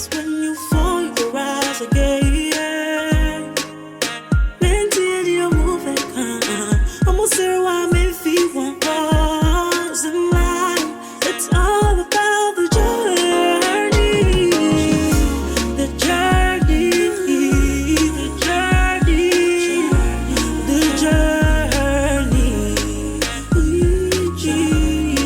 When you fall, you can rise again. In life, it's all about the journey. The journey, the journey, the journey,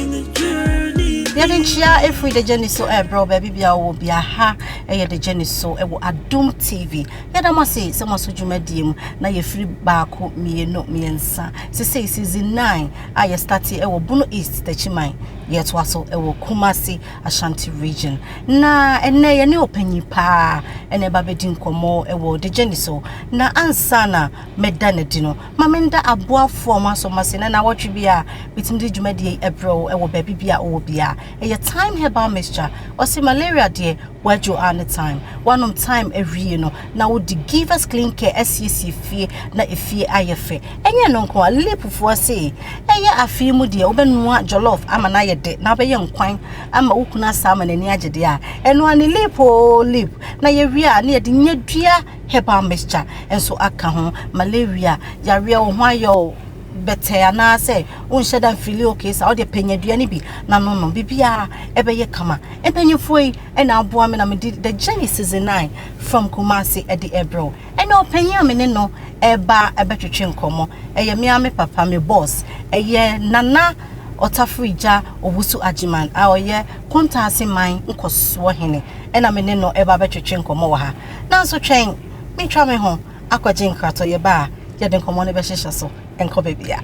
the journey. Yɛde nkyia ɛfiri The Journey so ɛbrɛ wo baabi bia wɔ bia. Ha ɛyɛ The Journey so ɛwɔ Adom TV. Yɛda mo ase sɛ mo aso dwumadie mu na yɛfiri baako, mmienu, mmiɛnsa, sesei season 9 a yɛstarte ɛwɔ Bono East, Takyiman, yɛtoa so ɛwɔ Kumasi, Ashanti Region. Na ɛnɛ yɛne ɔpanyin paa ɛna ɛba bɛdi nkɔmmɔ ɛwɔ The Journey so. Na ansa na mɛda n'adi no, ma menda aboafoɔ mo asɔ mo ase na nawɔtwe bi a bitumi de dwumadie yi ɛbrɛ wo ɛwɔ baabi bi a wowɔ bia. Ɛyɛ Time Herbal Mixture. Ɔse malaria deɛ, wadwo a ne time wanom time awie no na wode Givers Clean Care asiesie fie na efie ayɛ fɛ. Ɛnyɛ no nko a, lipfoɔ se ɛyɛ afei mu deɛ wobɛnoa jollof ama no ayɛ de na wobɛyɛ nkwan ama wo kunu asa ama n'ani agye deɛ a, ɛno a ne lip o lip. Na yɛwie a, ne yɛde nyadua herbal mixture nso aka ho. Malaria yareɛ, wo ho ayɛ wo bɛtɛ anaasɛ wonhyɛ da mfili okay sa, wode panyadua no bi na no biribiaa ɛbɛyɛ kama. Mpanyimfoɔ yi ɛna aboa me na mede The Journey season 9 from Kumasi ɛde ɛbrɛ wo. Ɛna ɔpanyin a me ne no ɛba ɛbɛtwetwe nkɔmmɔ ɛyɛ me a me papa, me boss, ɛyɛ Nana Ɔtafrigya Owusu Agyeman a ɔyɛ Kontaase man nkɔsoɔ hene, ɛna me ne no ɛba bɛtwetwe nkɔmmɔ wɔ ha. Nanso twɛn, metwa me ho akɔgye nkratɔ, yɛba a yɛde nkɔmmɔ no bɛhyehyɛ so. Nkɔ baabi a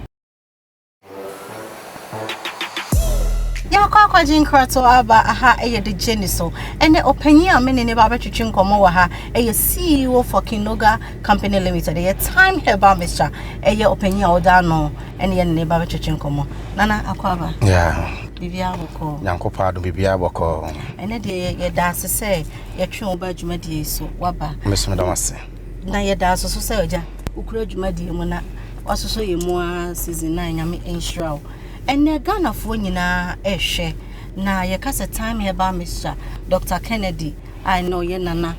yɛakɔ akɔgye nkratɔ aba. Aha ɛyɛ The Journey so. Ɛnɛ ɔpanyin a me ne ne ba bɛtwetwe nkɔmmɔ wɔ ha ɛyɛ CEO for Kinoga Company Limited, ɛyɛ Time Herbal Mixture. Ɛyɛ ɔpanyin a ɔda ano ɛne yɛne ne ba bɛtwetwe nkɔmmɔ. Nana, akɔ aba. Biribiara bɔkɔɔ? Nyankopɔn adom, biribiara bɔkɔɔ. Ɛnɛ deɛ yɛda ase sɛ yɛtwe wo ba dwumadie yi so waba. Mesom dam ase. Na yɛda ase so sɛ agya wokura dwumadie mu na wasosɔ yɛ mu a season 9. Nyame nhyira wo. Ɛnɛ Ghanafoɔ nyinaa ɛhwɛ na yɛka sɛ Time Herbal Mixture, Dr Kennedy a ɛnɛ ɔyɛ nana,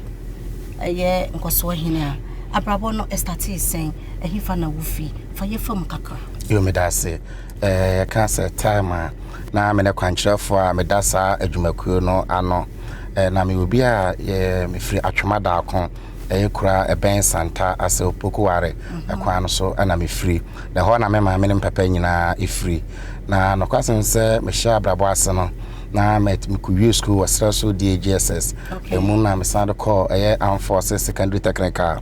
ɛyɛ nkɔsoɔ hene a, abrabɔ no ɛstartee sɛn? Ɛhefa na wofi? Fa yɛfa mu kakra. Yo, meda ase. Yɛka sɛ Time a, na mene kwankyerɛfoɔ a meda saa adwumakuo no ano. Na meyɛ obi a mefiri Atwoma Daako, ɛyɛ kura ɛbɛn Santa ase Opokuware ɛkwan no so ɛna mefiri, na ɛhɔ na me maame ne me papa nyinaa ɛfiri. Na nokwasɛm sɛ mehyɛ abrabɔ ase no, na mekɔwie school wɔ serɛ so DAGSS. Ɛmu na mesan de kɔɔ ɛyɛ Armed Forces Secondary Technical.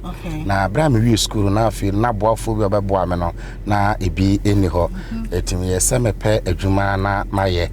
Na berɛ a mewie school no, na afei na aboafoɔ bi a ɔbɛboa me no na ebi ɛnni hɔ. Ɛti meyɛ sɛ mepɛ adwuma na mayɛ.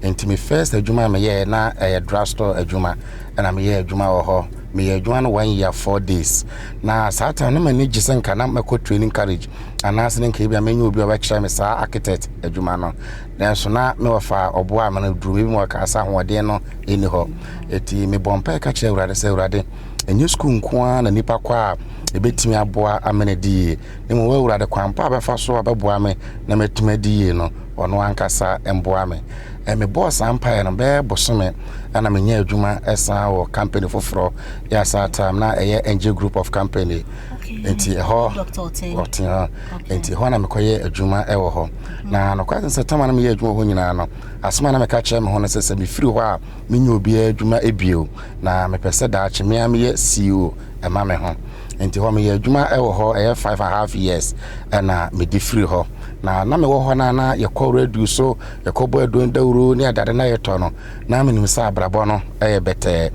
Nti me first adwuma a meyɛɛ na ɛyɛ drugstore adwuma, ɛna meyɛ adwuma wɔ hɔ. Meyɛ adwuma no one year 4 days. Na saa time no m'ani gye sɛ nka na mɛkɔ training college anaasɛ ne nka ebi a mɛnya obi a ɔbɛkyerɛ me saa architect adwuma no. Nanso na mewɔfa ɔboa me no duru bi mu, ɔka sɛ ahoɔden no ɛni hɔ. Ɛti mebɔ mpae ka kyerɛ Awurade sɛ, Awurade, ɛnyɛ sukuu nko ara na nipa kɔ a ɛbɛtumi aboa ama no adi yie, na mmom Awurade, kwan pa a bɛfa so a bɛboa me na matumi adi yie no, ɔno ankasa mboa me. Mebɔɔ saa mpaeɛ no bɛyɛ bosome ɛna menya adwuma ɛsan wɔ company foforɔ yɛ. Saa time na ɛyɛ Angel Group of Company. Nti ɛhɔ ɔte hɔ, nti ɛhɔ na mekɔyɛ adwuma ɛwɔ hɔ. Na nokware sɛ tama na meyɛ adwuma hɔ nyinaa no, asɛm a na meka kyerɛ me ho no sɛ mefiri hɔ a, menyɛ obiara adwuma ebio, na mepɛ sɛ daakye mea meyɛ CEO ɛma me ho. Nti hɔ meyɛ adwuma ɛwɔ hɔ ɛyɛ 5.5 years ɛna mede firi hɔ. Na mewɔ hɔ no, na yɛkɔ radio so, yɛkɔbɔ adon dawuro ne adade na yɛtɔ no, na menim sɛ abrabɔ no ɛyɛ bɛtɛɛ.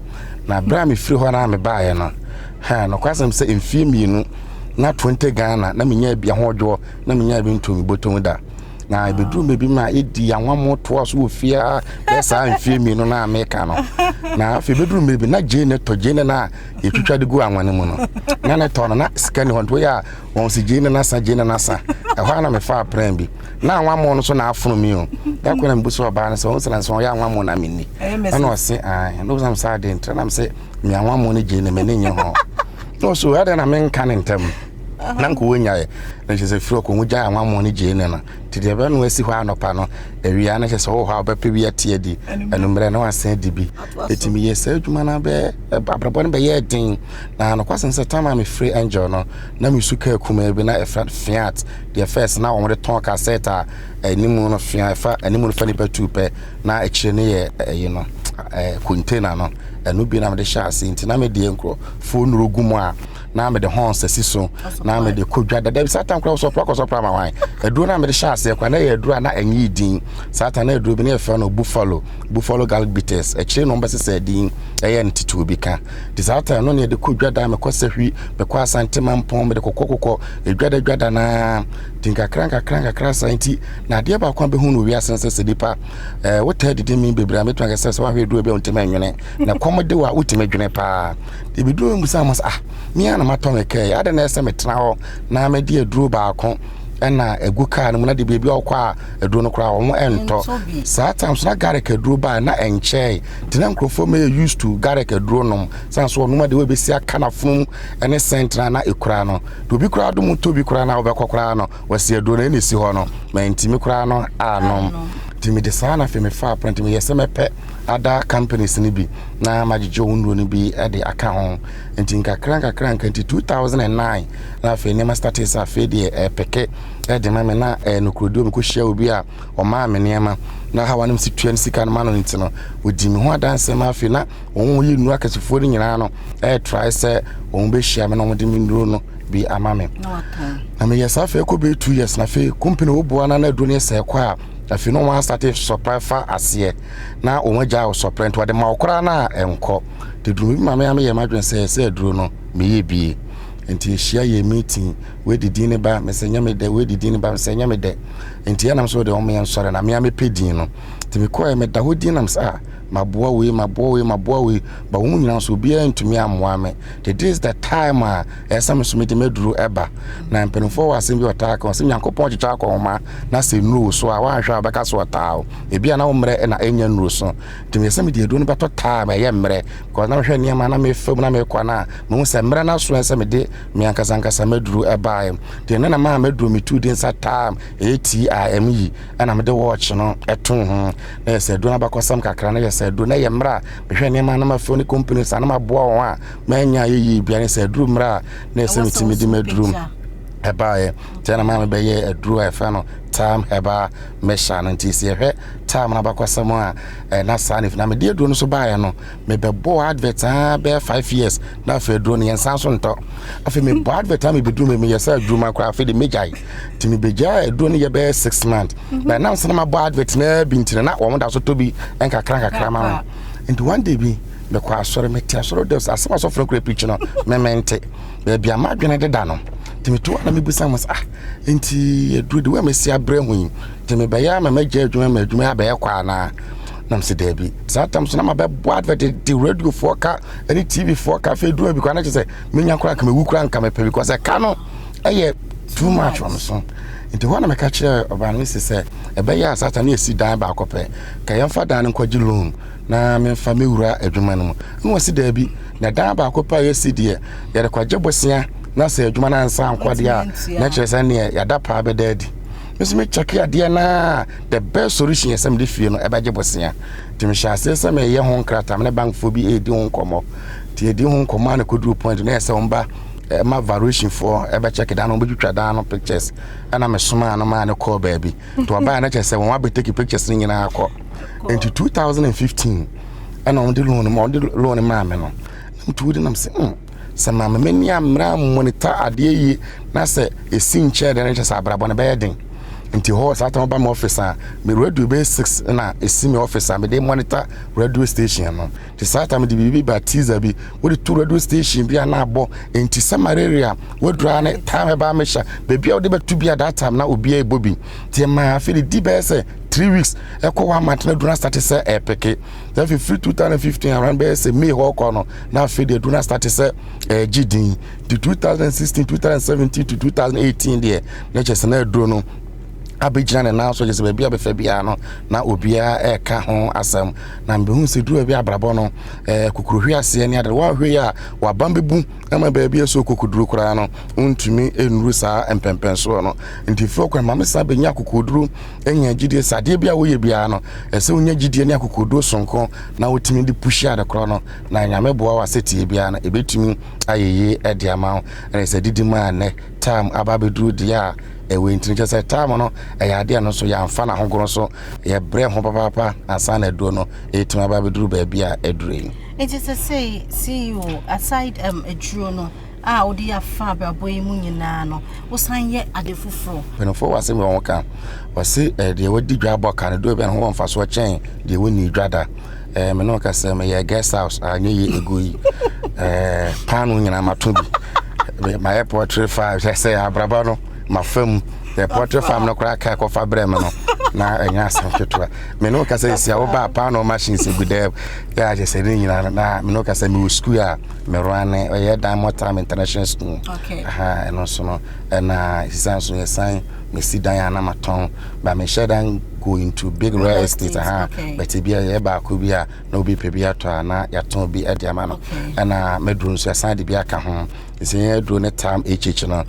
Na berɛ a mefiri hɔ na mebaeɛ no, ha nokwasɛm sɛ mfie 2 na 20 Ghana na menya bi ahodwoɔ na menya bi nto me bɔtɔm da. Na ɛbɛduru baabi ma yɛdi anwammo toa so wɔ fie a bɛyɛ saa mfie 2 no a meka no. Na afei bɛduru mmerɛ bi na gyee ne tɔ gyee ne no a yɛtwitwa de gu anwa no mu no, na ne tɔ no na sika ni hɔ. Nti woyɛ a wɔn si gyee ne nasa, gyee ne nasa. Ɛhɔ a na mefa aprɛn bi na anwammo no so na afono mi o. Da koro na mebu so ɔbaa no sɛ wɔn sɛ na sɛ ɔyɛ anwammo na menni, ɛna ɔse ae. Na ɔsam saa de ntra nam sɛ me anwammo no gyee ne m'ani nye ho, na ɔso ɛdɛ na menka ne ntam. Na nka wɔnyaeɛ na kyerɛ sɛ firi ɔkɔ ho gyae anwammɔ ne gyee ne no nti deɛ ɛbɛno asi hɔ anɔpa no awia no kyerɛ sɛ wowɔ hɔ a wobɛpɛ bi ate adi anummerɛ na wasan adi bi. Ɛti meyɛ saa adwuma no bɛɛ abrabɔ no bɛyɛɛ den. Na nokwasɛm sɛ time a mefiri Angel no na mesu kaa kumaa bi na ɛfrɛ Fiat deɛ first na wɔde tɔn cassette a animu no fia ɛfa animu no fa nipa tu pɛ na akyire no yɛ ɛyi no container no ɛno bi na mede hyɛ ase. Nti na medeɛ nkurɔfoɔ nnuro gu mu a na mede horns asi so na mede kɔ dwa dada bi. Saa time koraa sɔpra kɔ sɔpra ma wan aduro no a mede hyɛ aseɛ koraa na ɛyɛ aduro a na ɛnyɛ din. Saa time na aduro bi na yɛfrɛ no Buffalo garlic bitters. Akyire no wɔbɛsesa din ɛyɛ no tete obi ka. Nti saa time no na yɛde kɔ dwa da, mekɔ Sahwi, mekɔ Asante Mampɔn, mede kɔkɔ kokɔ edwada dwada naa. Nti nkakra nkakra nkakra saa. Nti na adeɛ baako a bɛhu no wiase no sɛ nipa wotaa didi mi bebree a mɛtumi aka sɛ woahwɛ aduro bi a wontumi nwene na kɔm de wo a wotumi dwene paa. Ebi duro mu sɛ mo sɛ ah, me ara na matɔ me kaa yi adɛn na ɛsɛ metena hɔ na mede aduro baako ɛna egu kaa no mu na de baabi a ɔkɔ a aduro no koraa wɔn ɛntɔ. Saa time so na garlic aduro baa na ɛnkyɛe nti na nkurɔfoɔ mɛ yɛ used to garlic aduro nom san so ɔnom de wɔbɛsi aka n'afono ɛne scent na ekura no de obi koraa dom tɔ bi koraa na wɔbɛkɔ koraa no wɔsi aduro no ɛna esi hɔ no mɛ ntumi koraa no anom. Nti mede saa na afei mefa apra nti meyɛ sɛ mɛpɛ other companies no bi na magyegye wɔn nnuro no bi de aka ho. Nti nkakra nkakra nka nti 2009 na afei nneɛma start sɛ afei deɛ ɛpeke ɛde ma me na ɛyɛ nokoroduro. Mekɔhyia obi a ɔmaa me nneɛma na hawa no si tua no sika no ma no nti no wɔdi me ho adanseɛ ma afei na wɔn yɛ nnuro akɛsefoɔ no nyinaa no ɛyɛ try sɛ wɔn bɛhyia me na wɔde me nnuro no bi ama me na meyɛ saa. Afei ɛkɔ bɛyɛ 2 years na afei company woboa no na aduro no yɛ sɛ ɛkɔ a afei na wɔn astart supply fa aseɛ na wɔn agya wo supply nti wɔde ma wo koraa na ɛnkɔ de duro bi ma me a meyɛ m'adwene sɛ aduro no meyɛ bie. Nti yɛhyia yɛ meeting, wei din ne ba mesɛ nyɛ me dɛ, wei din ne ba mesɛ nyɛ me dɛ. Nti ɛnam so de wɔn yɛ nsɔre na mea mepɛ din no. Nti mekɔɛ meda hɔ din nam sɛ ah, maboa wei, maboa wei, maboa wei ba wɔn nyinaa nso obiara ntumi ammoa me. The this is the time a ɛsɛ me so mede maduro ɛba. Na mpanimfoɔ wɔ asɛm bi ɔtaa ka sɛ Nyankopɔn kyekyɛ akɔnhoma na sɛ nnuro so a woanhwɛ a wobɛka so ɔtaa wo ebi a na wo mmerɛ na ɛnya nnuro so. Nti meyɛ sɛ mede aduro no bɛtɔ time ɛyɛ mmerɛ because na mehwɛ nneɛma na mefa mu na mekɔ no a mehu sɛ mmerɛ no aso sɛ mede me ankasa ankasa maduro ɛbaeɛ. Nti ɛno na maa maduro metu din sa Time ɛyɛ TIME ɛna mede watch no ɛto ho na yɛ sɛ aduro no abakɔsɛm kakra na yɛ sɛ aduro na ɛyɛ mmerɛ a mehwɛ nneɛma na mafo ne company saa na maboa wɔn a manya yɛyie bia ne sɛ aduro mmerɛ a na yɛ sɛ metumi de maduro ɛbaeɛ. Nti ɛna maa mebɛyɛ aduro a ɛfrɛ no Time Herbal Mixture no. Nti sɛ yɛhwɛ time no abakɔsɛm a ɛna saa ne na mede aduro no so baeɛ no mebɛbɔɔ advert a bɛyɛ 5 years na afei aduro no yɛnsan so ntɔ. Afei mebɔ advert a mebɛduru me meyɛ sɛ adwuma koraa afei de megyae. Nti mebɛgyae aduro no yɛ bɛyɛ 6 months na ɛnam sɛ na mabɔ advert naa bi nti no na wɔn da so tɔ bi nkakra nkakra ma me. Nti one day bi mekɔ asɔre, mete asɔre dɛ asɛm asɔfo no kora preach no memente baabi a madwene deda no. Nti meto hɔ na mebusa mo sɛ ah, nti aduro de wo a mesi abrɛ ho yi nti mebɛyɛ ama magya adwuma ma adwuma abɛyɛ kɔ anaa? Nam sɛ daabi. Saa tam so na mabɛbɔ advert de radio foɔ ka ne TV foɔ ka. Afei duro bi koraa na kyerɛ sɛ menya koraa nka mewu koraa nka mepɛ because ɛka no ɛyɛ too much wɔ me so. Nti hɔ na meka kyerɛ ɔbaa no mesi sɛ ɛbɛyɛ a saa tam ne yɛsi dan baako pɛ ka yɛmfa dan no nkɔgye loan na memfa mewura adwuma no mu. Na wɔsi daabi, na dan baako pɛ a yɛsi deɛ yɛde kɔgye bosea na sɛ adwuma no ansa ankɔ deɛ a na kyerɛ sɛ neɛ yɛada paa bɛda adi. Me nso mekyɛke adeɛ naa the best solution yɛ sɛ mede fie no ɛbɛgye bosea. Nti mehyɛ aseɛ sɛ meyɛ ho nkrataa, me ne bankfoɔ bi ɛredi ho nkɔmmɔ. Nti yɛdi ho nkɔmmɔ a na kɔduru point na yɛ sɛ wɔn ba ɛma valuation foɔ ɛbɛkyɛke dan no, wɔbɛtwitwa dan no pictures. Ɛna mesomaa no maa no kɔɔ baabi. Nti ɔbaa na kyerɛ sɛ wɔn abɛtake pictures no nyinaa kɔ. Nti 2015 ɛna wɔn de loan ma wɔn de loan maa me no na metu wodi nam sɛ sɛ maame m'ani ammerɛ monitor adeɛ yie na sɛ ɛsi nkyɛn deɛ no kyerɛ sɛ abrabɔ no bɛyɛ den. Nti hɔ saa time ba me office a me radio bɛyɛ six na ɛsi me office a mede monitor radio station no. Nti saa time de biribi ba teaser bi wode to radio station bi a na abɔ. Nti sɛ malaria wadura ne Time Herbal Mixture baabi a wode bɛto bi a that time na obiara ɛbɔ bi. Nti ɛmaa afei de di bɛyɛ sɛ 3 weeks ɛkɔ one month na aduro no start sɛ ɛpeke. Sɛ afei firi 2015 around bɛyɛ sɛ May hɔ kɔ no na afei de aduro no start sɛ ɛgye din. Nti 2016, 2017 to 2018 deɛ na kyerɛ sɛ na aduro no Abɛgyina ne nan so gye sɛ baabi a bɛfa biara no na obiara ɛreka ho asɛm. Na mehu sɛ duru baabi abrabɔ no ɛɛ kukuruhwe aseɛ ne ade woanhwɛ yi a wabam bɛbu ama baabi a ɛsɛ okokoduro koraa no wontumi nnuru saa mpɛmpɛnsoɔ no. Nti firi ɔkwan ma me san bɛnya akokoduro anya gyidie sɛ adeɛ bi a woyɛ biara no ɛsɛ wonya gyidie ne akokoduro sonko na wotumi de pushi ade korɔ no na Nyame boa wo asɛtie biara no ɛbɛtumi ayɛ yie de ama wo. Ɛne sɛ didi mu a nnɛ time aba abɛduru deɛ a ɛwɔ nti no kyerɛ sɛ time no ɛyɛ adeɛ no nso yɛamfa no ahogoro so, yɛbrɛ ho papaapa ansa na aduro no ɛtumi aba abɛduru baabi a aduro yi. Nti sesei CEO, aside um, aduro no a wode afa abrabɔ yi mu nyinaa no, wosan yɛ ade foforɔ? Mpanimfoɔ wɔ asɛm bi a wɔka, wɔse eh, deɛ wadi dwa abɔ ka no, duro bi a ne ho wɔ mfasoɔ kyɛn deɛ wɔnni dwa da. Eh, me ne wo ka sɛ meyɛ guest house a nyɛ yie ɛgu yi. Eh, paano nyinaa mato bi. Mayɛ poultry farm sɛ sɛ abraba no mafa mu. Yɛ poultry farm no koraa ka ɛkɔfa brɛ me no na ɛnyɛ asɛm ketewa. Me ne wo ka sɛ ɛsi a woba paano machines gu dɛm. Yɛ akyɛ sɛ ne nyinaa no na me ne wo ka sɛ mewɔ school a merane ɔyɛ Diamond Time International School. Okay. Aha, ɛno nso no ɛna sisa nso yɛsan mesi dan a na matɔn ba mehyɛ dan go into big real estate aha but ebi a yɛ baako bi a na obi pɛ bi atɔ a na yɛatɔn bi de ama no ɛna mɛduro nso yɛsan de bi aka ho ɛsɛ yɛn aduro ne tam hh no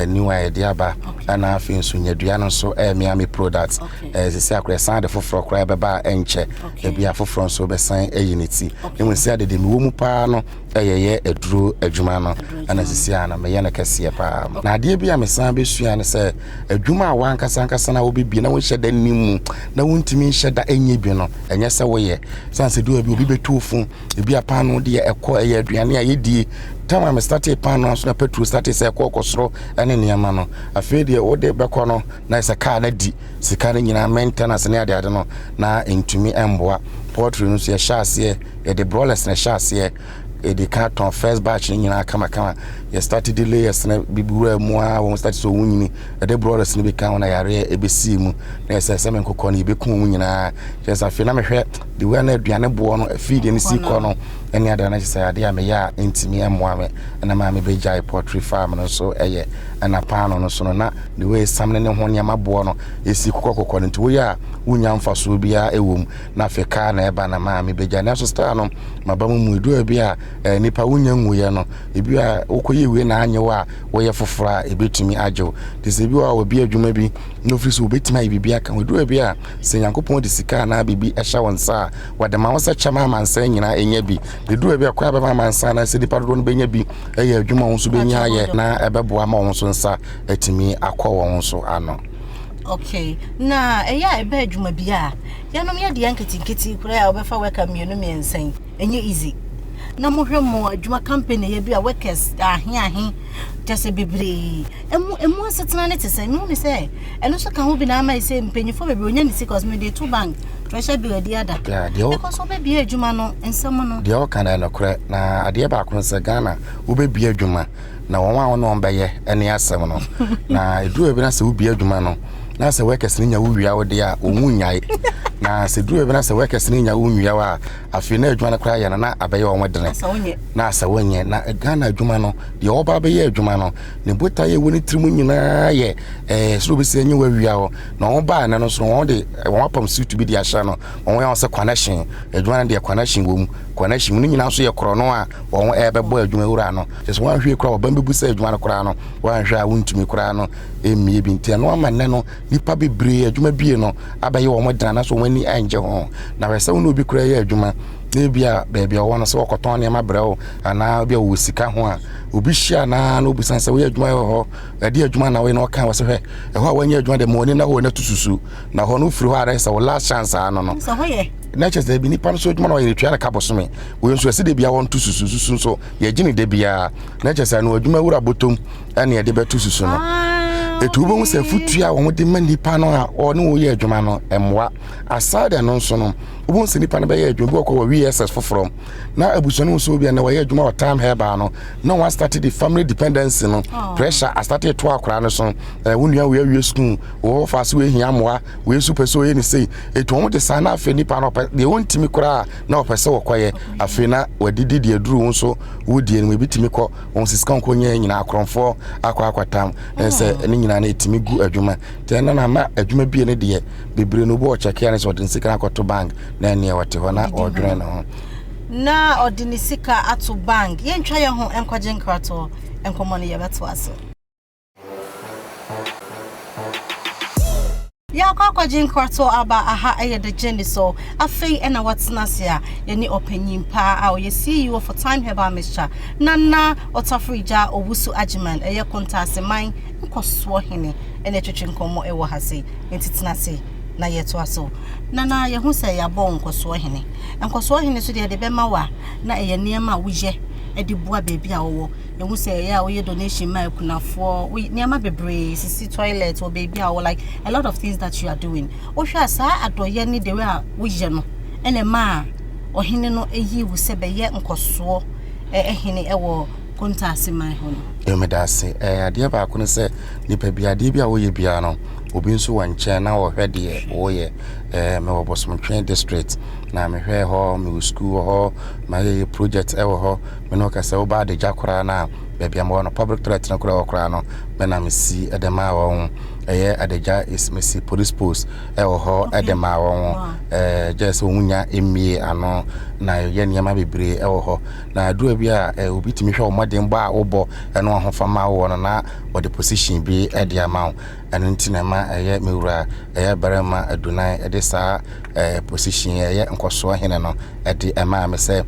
new a yɛde aba ɛna afei nso nyadua no nso ɛyɛ Miami product ɛsɛ sɛ akora yɛsan de foforɔ koraa ɛbɛba a ɛnkyɛ ebi afoforɔ nso bɛsan ayi ne ti ɛmu sɛ ade de mewɔ mu paa no ɛyɛyɛ aduro adwuma no ɛna sisi a na meyɛ no kɛseɛ paa. Na adeɛ bi a mesan bɛsua ne sɛ adwuma a wankasa ankasa na wobɛbie na wonhyɛ da nni mu na wontumi nhyɛ da nyɛ bi no ɛnyɛ sɛ woyɛ sane sɛ duwa bi obi bɛtu wo fo ebi a paano deɛ ɛkɔ ɛyɛ aduane a yɛdie tam a mestartee paano nso na petrol startee sɛ ɛkɔ kɔ soro ɛne nneɛma no afei deɛ wode bɛkɔ no na sɛ kaa no adi sika no nyinaa maintenance ne adeade no na ntumi mboa poultry no nso yɛhyɛ aseɛ Yɛde broilers na ɛhyɛ aseɛ. Yɛde ka tɔn first batch no nyinaa kamakama. Yɛ start de layers no bi wura mu a wɔn start sɛ wɔn nyini. Yɛde broilers no bi ka ho na yareɛ ɛbɛsii mu. Na yɛsɛ sɛ me nkokɔ no yɛbɛku wɔn nyinaa. Kyerɛ sɛ afei na mehwɛ the way na aduane boɔ no feed no si kɔ no ɛne adeɛ no kyerɛ sɛ adeɛ a meyɛ a ɛntumi mmoa me. Ɛna maa mebɛgyae poultry farm no nso ɛyɛ. Ɛna paano no nso no na the way sam ne ne ho nneɛma boɔ no ɛsi kokɔkokɔ no nti woyɛ a wonnya mfasoɔ biara ɛwɔ mu. Na afei kaa na ɛba na maa mebɛgya. Nanso star no, maba mu mu. Ɛduru baabi a eh, nipa wonya nwuiɛ no, ebi a wokɔyɛ wie na anyɛ wo a, woyɛ foforɔ a ɛbɛtumi agye wo. Nti sɛ ebi wɔ a wɔbi adwuma bi na ofiri sɛ wɔbɛtumi ayɛ biribi aka ho. Ɛduru baabi a sɛ Nyankopɔn de sika anaa biribi ɛhyɛ wo nsa a, wɔde ma wo sɛ kyɛ ma amansan nyinaa ɛnya bi. Ɛduru baabi a kwan a bɛma amansan anaasɛ nipa dodoɔ no bɛnya bi ɛyɛ adwuma wɔn nso bɛnya ayɛ na ɛbɛboa ma wɔn nso nsa atumi akɔ wɔn nso ano. Okay, na ɛyɛ a ɛbɛ adwuma bi a yɛnom yɛ deɛ nketenkete koraa a wɔbɛfa worker mmienu mmiɛnsa yi ɛnyɛ easy na mohwɛ mo adwuma company yɛ bi a workers ahe ahe kyɛ sɛ bebree ɛmu ɛmu asetena ne te sɛ mehu ne sɛ ɛno nso ka ho bi na ama sɛ mpanyinfoɔ bebree onya ne sika ɔsɛ mede to bank pressure bill adi ada because wobɛbie adwuma no nsɛm no deɛ ɔka no ɛnokorɛ na adeɛ baako sɛ Ghana wobɛbie adwuma na wɔn a wɔne wɔn bɛyɛ ne asɛm no na ɛduru baabi na sɛ wobie adwuma no na sɛ workers no nya wo wia wo deɛ a wɔn mu nyae na sɛ duru baabi na sɛ workers no nya wo nwia wo a afei na adwuma no koraa yɛ no na abɛyɛ wɔn dene na asɛ wonyɛ na Ghana adwuma no deɛ wɔba bɛyɛ adwuma no ne botaeɛ ɛwɔ ne tirim nyinaa yɛ ɛɛ sɛ obɛsi anyi wawia hɔ na wɔn baa no nso wɔn de wɔn apam suit bi de ahyɛ no wɔn yɛ wɔn sɛ connection adwuma no deɛ connection wɔ mu connection mu ne nyinaa nso yɛ korɔ no a wɔn ɛrebɛbɔ adwuma wura no kyerɛ sɛ wɔanhwɛ koraa wɔbɛn bɛbu sɛ adwuma no koraa no wɔanhwɛ a wontumi koraa no mmie bi nti ɛno ama nnɛ no nipa bebree adwuma bie no abɛyɛ wɔn dena na so wɔn ani angye ho na hwɛ sɛ wo ne obi koraa yɛ adwuma na ebi a baabi a ɔwɔ no sɛ wɔkɔtɔn nneɛma brɛ wo anaa obi a wɔwɔ sika ho a obi hyia naa na obisa sɛ woyɛ adwuma wɔ hɔ ɛde adwuma na woyɛ na ɔka wɔ sɛ hwɛ ɛhɔ a wɔnyɛ adwuma de ma wɔn ani na hɔ na to susu na hɔ no firi hɔ a na sɛ wo last chance ano no na kyerɛ sɛ ebi nipa no so adwuma na ɔyɛ tua no ka bosome wei nso ɛsɛ de bia wɔnto susu susu nso yɛgye ne da biara na kyerɛ sɛ no adwuma wura bɔtɔm ɛne ɛde bɛto susu no ɛtu wobɛhu sɛ afotua a wɔde ma nipa no a ɔne wɔyɛ adwuma no mmoa aside ɛno nso no wobɛhu sɛ nipa no bɛyɛ adwuma bi wɔkɔ wɔ VSS foforɔ na abusua no nso bi a na wɔyɛ adwuma wɔ time herbal no na wɔn astate de family dependency no pressure astate to akora no so wo nua wei awie school wɔ fa so ehia mmoa wei nso pɛ sɛ ɔyɛ ne sei etu wɔn de saa na afei nipa no ɔpɛ deɛ wɔntumi koraa na ɔpɛ sɛ wɔkɔyɛ afei na wɔadidi deɛ aduru wɔn so wodie no ebi tumi kɔ wɔn sika nkɔ nyɛ nyinaa akorɔmfoɔ akɔ akɔtam na sɛ ne nyinaa. nyinaa no ɛtumi gu adwuma. Nti ɛno na ama adwuma bie no deɛ bebree no obi wɔ kyɛkea no sɛ ɔde ne sika no akɔto bank na ɛneɛ ɔte hɔ na ɔdwene ne ho. Na ɔde ne sika ato bank. Yɛntwa yɛn ho nkɔgye nkratoɔ, nkɔmmɔ no yɛbɛtoa so. Yɛakɔ akɔgye nkratoɔ aba aha ɛyɛ The Journey so. Afei ɛna watena ase a yɛne ɔpanyin paa a ɔyɛ CEO for Thyme Herbal Mixture, Nana Ɔtafrigya Owusu Agyeman, ɛyɛ Kontaaseman Nkɔsoɔ Hene ɛna ɛtwetwe nkɔmmɔ ɛwɔ ha sei. Nti tena ase na yɛtoa so. Nana, yɛhu sɛ yɛabɔ wo Nkɔsoɔ Hene. Nkɔsoɔ Hene nso deɛ yɛde bɛma wo a, na ɛyɛ nneɛma a woyɛ de boa baabi a wowɔ. Yɛhu sɛ ɛyɛ a woyɛ donation ma akunafoɔ, woyɛ nneɛma bebree, sisi toilet wɔ baabi a wowɔ, like a lot of things that you are doing. Wohwɛ a saa adɔyɛ ne the way a woyɛ no ɛna ɛmaa ɔhene no yii wo sɛ bɛyɛ nkɔsoɔ hene wɔ Kontaase man hɔ no. Yo, meda ase. Ɛɛ, adeɛ baako ne sɛ, nipa bi adeɛ bi a woyɛ biara no, obi nso wɔ nkyɛn na ɔhwɛ deɛ woyɛ. Ɛɛ, mewɔ Bosomtwe district na mehwɛɛ hɔ, mewɔ sukuu wɔ hɔ, mayɛyɛ project wɔ hɔ. Me ne wo kasa, woba Adagya koraa no a, baabi a mewɔ no, public toilet no koraa wɔ koraa no, me na mesi de maa wɔn. Ɛyɛ Adagya is mesi police post wɔ hɔ de maa wɔn. Ɛɛ, gyɛ sɛ wɔn nya mmie ano na yɛ nneɛma bebree wɔ hɔ. Na aduru bi a, obi tumi hwɛ wo mmɔdenbɔ a wobɔ ne w'ahofama a wowɔ no na wɔde position bi de ama wo. Ɛno nti na ɛma ɛyɛ me wura, ɛyɛ barima adunan de saa position yi, ɛyɛ nkɔsoɔ hene no de maa me sɛ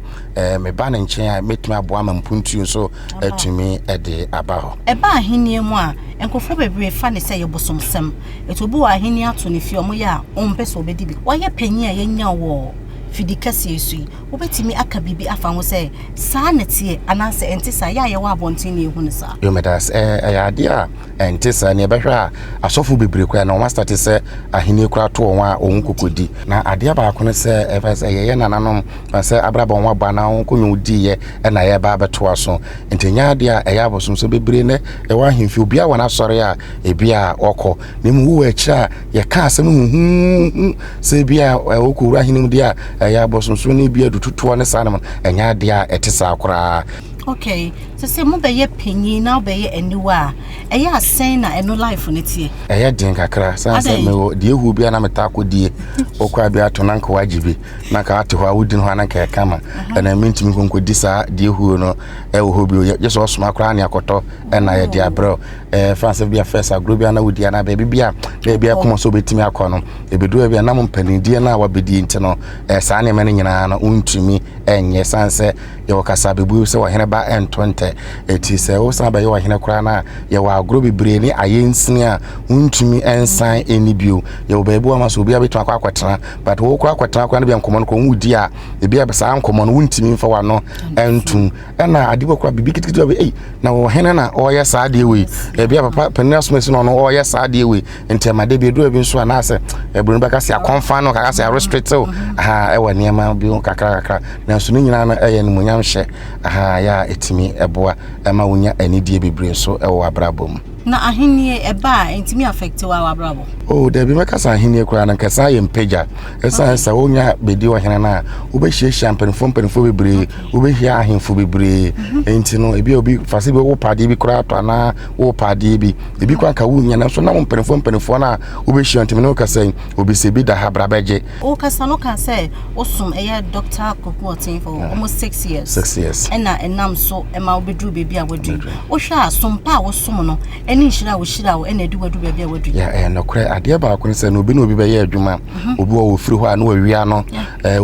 meba ne nkyɛn a mɛtumi aboa ma mpuntuo nso atumi de aba hɔ. Ɛba ahennie mu a, nkurɔfoɔ bebree fa no sɛ ɛyɛ bosomsɛm. Ɛti obi wɔ ahennie ato ne fie a, wɔyɛ a ɔmpɛ sɛ ɔbɛdi bi. Woayɛ panin a yɛanya wo wɔ fidi kɛseɛ yi so yi, wobɛtumi aka biribi afa ho sɛ saa na ɛteɛ anaasɛ ɛnte saa? Yɛ a yɛwɔ abɔnten na yɛhu no saa. Yo, meda ase. Ɛyɛ adeɛ a ɛnte saa. Nea ɛbɛhwɛ a, asɔfo bebree koraa na wɔastate sɛ ahenni koraa to wɔn a wɔn kɔkɔdi. Na adeɛ baako ne sɛ, ɛfa sɛ yɛyɛ nananom, fa sɛ abrabɔ wɔn abɔ anaa wɔn kɔnwom diiɛ ɛna yɛba abɛtoa so. Nti ɛnyɛ adeɛ a ɛyɛ abosomsom bebree nɛ ɛwɔ ahemfie, obiara wɔ n'asɔre a ebi a ɔkɔ. Na mmom wowɔ akyire a yɛka asɛm huhuuhu sɛ ebi a wokɔwura ahene mu deɛ a ɛyɛ abosomsom ne ebi adutotoɔ ne saa nom, ɛnyɛ adeɛ a ɛte saa koraa. Okay, sɛ sɛ mobɛyɛ panyin na wobɛyɛ aniwa a, ɛyɛ a sɛn na ɛno life no teɛ? Ɛyɛ den kakra, sane sɛ mewɔ deɛ ehu bi a na metaa kɔdie, wokɔ a bi ato na nka wagye bi, na nka ate hɔ a wodi no hɔ a na nka ɛka ma, ɛna mentumi nkɔnkɔdi saa deɛ ehu no ɛwɔ hɔ bio, gye sɛ ɔsoma koraa ne akɔtɔ ɛna yɛde abrɛ wo. Ɛɛ fa sɛ bi a first agorɔ bi a na wodi anaa baabi bi a na ebi akoma sɛ wobɛtumi akɔ no, ebeduru bi a nam mpanindie no a wabɛdie nti no, ɛɛ saa nneɛma no nyinaa no wontumi ɛnyɛ, sane sɛ Yɛwɔ kasabebuo sɛ ɔhene ba nto ntɛ. Enti sɛ wosan bɛyɛ ɔhene koraa no a, yɛwɔ agorɔ bebree ne ayɛnsini a wontumi nsan nni bio. Yɛwɔ baabi wɔ hɔ a sɛ obiara bɛtumi akɔ akɔtena. But wokɔ akɔtena koraa no bia nkɔmmɔ no koraa wodi a, ebi a saa nkɔmmɔ no wontumi mfa w'ano ntom. Ɛna ade wɔ koraa biribi ketekete bi ei na ɔhene na ɔreyɛ saa adeɛ wei. Ebi a papa panin asomasi na ɔno ɔreyɛ saa adeɛ wei. Nti ɛma da bi ɛduru bi nso anaasɛ ɛburo no bɛka sɛ akɔmfa no kaka sɛ arestricte wo aha ɛwɔ nneɛma bi ho kakra kakra. Nanso ne nyinaa no ɛyɛ animuonyam hyɛ aha yɛ a ɛtumi ɛboa ɛma wonya anidie bebree nso ɛwɔ w'abrabɔ mu. Na ahennie ɛba a ɛntumi affect wo w'abrabɔ? Oh dabi, mɛka sɛ ahennie koraa no nka ɛsan yɛ mpagya. Ɛsiane sɛ wonya bɛdi ɔhene no a, wobɛhyiahyia mpanimfoɔ mpanimfoɔ bebree, wobɛhyia ahemfo bebree. Nti no ebi a obi fa sɛ bi wopɛ adeɛ bi koraa tɔ anaa wopɛ adeɛ bi, ebi koraa nka wonnya, nanso na wo mpanimfoɔ mpanimfoɔ no a wobɛhyia nti me ne wo kasa yi, obi sɛ bi da ha bra bɛgye. Wokasa no woka sɛ wosom ɛyɛ Doctor Koku Ɔten for almost 6 years. 6 years. Ɛna ɛnam so ɛma wobɛduru baabi a waduru yi. Wohwɛ a som pa a wosom no ɛne nhyira a wɔhyira wo ɛna ɛde waduru baabi a waduru yi. Yeah, ɛyɛ nokorɛ. Adeɛ baako ne sɛ na obi ne obi bɛyɛ adwuma. Obi wɔ wɔfiri hɔ a na wawia no.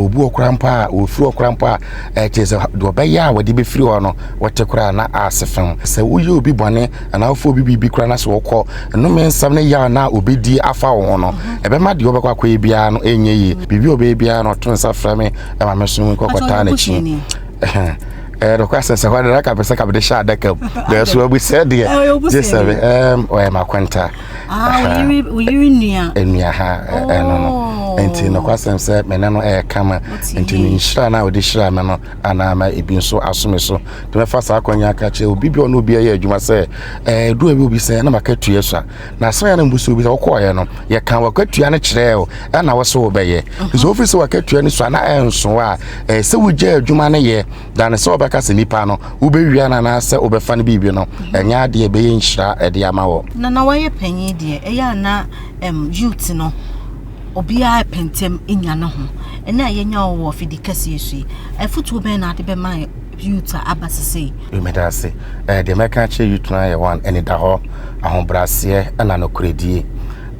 Obi wɔ koraa mpo a wɔfiri hɔ koraa mpo a kyerɛ sɛ deɛ ɔbɛyɛ a wɔde bɛfiri hɔ no wɔte koraa na ase fam. Sɛ woyɛ obi bɔne anaa wofa obi biribi koraa na sɛ wɔkɔ nnome nsɛm ne yaw na obɛdi afa wo ho no, ɛbɛma deɛ wobɛkɔ akɔyɛ biara no ɛnyɛ yie. Biribi a ɔbɛyɛ biara no ɔto nsa frɛ me ma me so nkɔkɔtaa n'akyi. Ɛyɛ nokwasɛm sɛ hɔ de na ka pɛ sɛ ka mede hyɛ adaka mu, nanso wabu sɛ deɛ gye sɛ me ɔyɛ m'akwanta. Ah, wo yere nua. Nua ha ɛno no. Nti nokwasɛm sɛ me ne no ɛyɛ kama. Nti ne nhyira no a ɔde hyira me no anaa ma ebi nso aso me so. Nti mɛfa saa kwan yi aka kyerɛ obi bi a ɔne obi yɛ adwuma sɛ ɛɛ du a bi obi sɛ na makatua sua. Na asɛm yɛ na mbu so obi sɛ wokɔɔyɛ no yɛka wakatua no kyerɛɛ wo ɛna wo sɛ wobɛyɛ. Nti sɛ wofiri sɛ wakatua no sua na ɛnso a ɛɛ sɛ wogya adwuma no yɛ dane sɛ wobɛka sɛ nipa no wobɛwia no anaasɛ wobɛfa no biribi no ɛnyɛ adeɛ ɛbɛyɛ nhyira ɛde ama wɔ. Na na wayɛ panyin deɛ ɛyɛ a na um, youth no obiara pɛ ntɛm nya ne ho. Ɛnɛ a yɛnya wo wɔ afidi kɛseɛ so yi, afotuo bɛn na ade bɛma youth a aba sesei? Meda ase. Eh, deɛ mɛka akyerɛ youth no ayɛ one, anidahɔ, ahobrɛaseɛ ɛna nokorɛdie.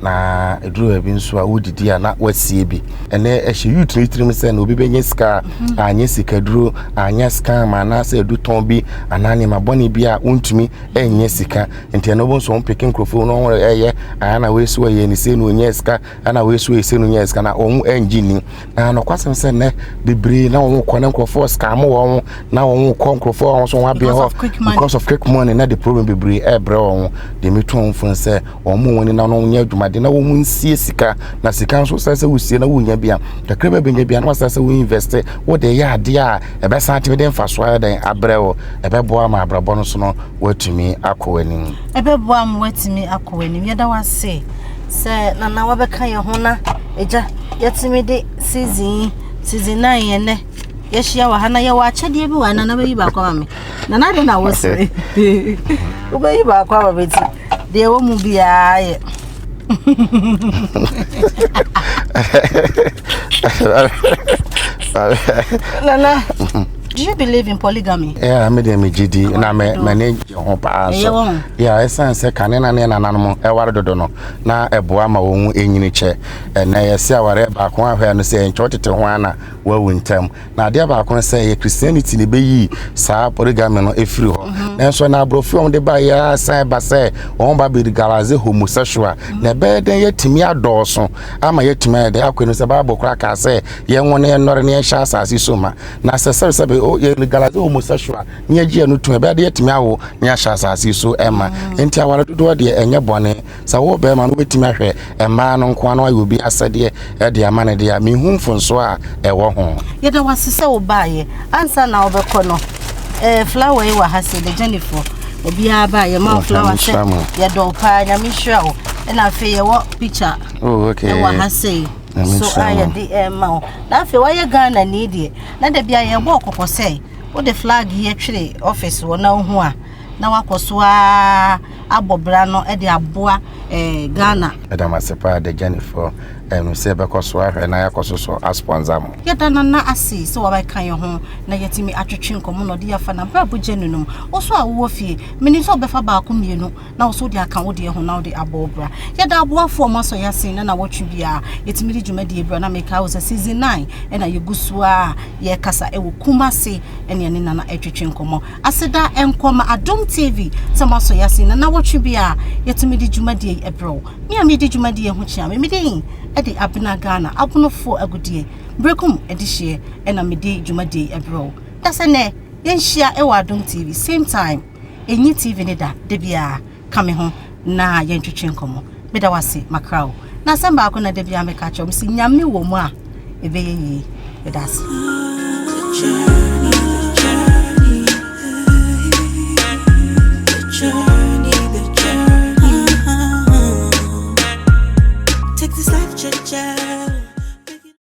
Na ɛduru baabi nso a wodidi a na wasie bi. Ɛnɛ ɛhyɛ youth no tirim sɛ na obi bɛnya sika a, mhm. anyɛ sikaduro, anyɛ scam anaasɛ adutɔn bi anaa nneɛma bɔne bi a wontumi ɛnyɛ sika. Nti ɛno wobɛhu sɛ wɔn peke nkurɔfoɔ no wɔn ɛyɛ ana wei so ɛyɛ ne sei na ɔnya sika ana wei so ɛyɛ sei na ɔnya sika na wɔn ɛngye ni. Na nokwasɛm sɛ nnɛ bebree na wɔn kɔ na nkurɔfoɔ scam wɔn na wɔn kɔ nkurɔfoɔ wɔn so wɔn abɛn hɔ because of quick money na de problem bebree ɛbrɛ wɔn. Deɛ metu wɔn fo sɛ wɔn mu wɔn ani na wɔn nyɛ adwumaden na wɔn nsie sika na sika nso sɛ sɛ wosie na wonya bi a kakra bɛ bɛnya bi a na wasɛ sɛ wo invest wode yɛ adeɛ a ɛbɛsan atumi de mfasoɔ ayɛ dɛn abrɛ wo ɛbɛboa ma abrabɔ no so no woatumi akɔ w'anim. Ɛbɛboa ma woatumi akɔ w'anim. Yɛda wo ase sɛ Nana wabɛka yɛn ho na agya yɛtumi de season yi season 9 yɛn nɛ yɛahyia wɔ ha na yɛwɔ akyɛdeɛ bi wɔ ha. Nana bɛyi baako ama me. Nana de na wosere. Wobɛyi baako ama me ti deɛ ɛwɔ mu biara yɛ. Nana, do you believe in polygamy? Yeah, me deɛ megye di na me m'ani gye ho paa nso. Yeah, ɛsiane sɛ kane na ne nananom ɛware dodo no na ɛboa ma wɔn ɛnyini kyɛ. Ɛnɛ yɛse awareɛ baako ahwɛ no sɛ nkyɛ wotete ho ara na wawu ntɛm. Na adeɛ baako ne sɛ ɛyɛ Christianity na ɛbɛyii saa polygamy no ɛfiri hɔ. Mhm. Nanso na aborɔfo a wɔde baeɛ ara san ba sɛ wɔn ba bɛ legalize homosexual. Mhm. Na ɛbɛyɛ dɛn yɛatumi adɔɔso ama yɛatumi ayɛ dɛn akɔ anim sɛ Bible koraa kaa sɛ yɛnwo na yɛnnɔre na yɛnhyɛ asase so ma. Na sɛ sɛbesɛbe yɛ legalize homosexual na yɛgye ɛno tom ɛbɛyɛ dɛn yɛatumi awo na yɛahyɛ asase so ma. Mhm. Enti aware dodoɔ deɛ ɛnyɛ bɔne. Sɛ wo barima no wobɛtumi ahwɛ mmaa no nko ara na wayɛ obi asɛdeɛ de ama no deɛ a, menhu mfomsoɔ a ɛwɔ ho. Yɛda wo ase sɛ wobaeɛ. Ansa na wobɛkɔ no, eh, flower yi wɔ ha sei, the Jennifer. Obiara baa yɛma wo flower sɛ yɛdɔ wo paa, Nyame nhyira wo. Ɛna afei yɛwɔ picture oh, okay. ɛwɔ ha sei so a yɛde ɛma wo. Na afei woayɛ Ghana ni deɛ, na da bia yɛbɔ kɔkɔ sɛ wode flag yi twere office wɔ na wohu a, na wakɔ so ara abɔ bra no de aboa eh, Ghana. Meda mo ase paa Dejanifoɔ. Ɛno sɛ yɛbɛkɔ so ahwɛ na yɛakɔ so so asponsor mo. Yɛda Nana ase sɛ wabɛka yɛn ho na yɛatumi atwetwe nkɔmmɔ na ɔde yɛn afa n'abrabɔ journey no mu. Wo nso a wowɔ fie, menim sɛ wobɛfa baako mmienu na wo nso wode aka wo deɛ ho na wode abɔ wo bra. Yɛda aboafoɔ a wɔasɔ yɛn asen na nawɔtwe biara yɛtumi de dwumadie brɛ na mekae wo sɛ season 9 ɛna yɛgu so a yɛrekasa ɛwɔ Kumasi ɛne yɛne Nana ɛtwetwe nkɔmmɔ. Aseda nkɔ ma Adom TV sɛ moasɔ yɛn ase na nawɔtwe bi a yɛtumi de dwumadie yi brɛ wo. Me a medi dwumadie yi ho kyea me, me din de Abena Ghana, Abonofoɔ Agudeɛ, Berekum Adehyeɛ ɛna mede dwumadie yi brɛ wo. Da sɛ nɛ yɛnhyia wɔ Adom TV same time, ɛnyi TV no da, da biara ka me ho na yɛntwetwe nkɔmmɔ. Meda wo ase, makra wo. Na asɛm baako na da biara meka kyerɛ wo, mese Nyame wɔ mu a, ɛbɛyɛ yie. Meda ase.